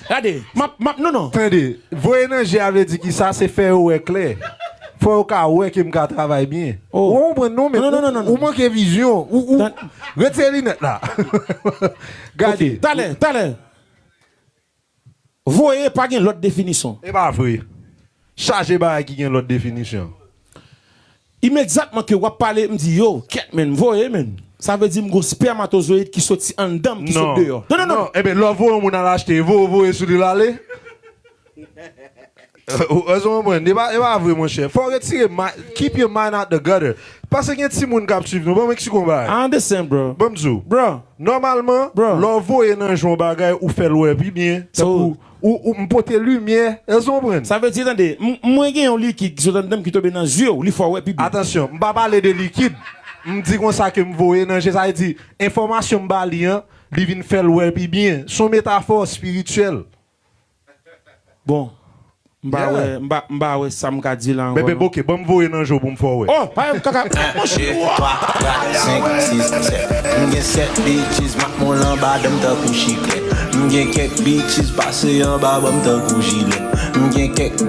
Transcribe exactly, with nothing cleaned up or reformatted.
Gade, m ap, m ap, non, non. Tande, voye nan je a vle di ki sa, se fè yo wè klè. Fò yo ka wè ke m ka travay byen. Oh. Ou konprann non, men Non, non, non, non, ou, ou non. manke vizyon. Ou, ou, Tan- retire linèt la. Gade. Ok, talè, talè. Voye pa gen lòt definisyon. E pa vre. Chaje bagay ki gen lòt definisyon. Imedyatman ke w ap pale, m di, yo, kèt, men, voye, men. Sa vle di m gon spèmatozoyid ki soti anndan m, ki sot deyò. Non, non, non. Eben, lè w voye yon moun al achte, voye, voye sou li l ale. Ou konprann? E pa, e pa vre, monchè. Fò w retire, keep your mind out the gutter. Paske gen timoun k ap swiv nou. Ban m eksplike yon bagay. I understand, bro. Ban m di w. Bro. Nòmalman, Bro. Lè w voye nan je w bagay, ou fè l wè pi byen. So- Tankou, ou, ou, m pote limyè. Èske w konprann? Sa vle di, tande, m- mwen gen yon likid ki sot anndan m ki tonbe nan zye w, li fè w wè pi byen. Atansyon, m pa pale de likid. M di konsa ke m voye nan je, sa vle di, enfòmasyon m ba li an, li vin fè l wè pi byen. Se yon metafò espirityèl. Bon, m pa Yeah. wè, m pa, m pa wè sa m ka di la ankò. Bebe, Non. Ok, ban m voye nan je w pou m fè w wè. Oh, pa yon kaka. Monchè, Dwa, twa, senk, sis, sèt. M gen sèt bitches, m ap moule anba dan m tankou chiklet. M gen kèk bitches pase anba ban m tankou jilet. M gen kèk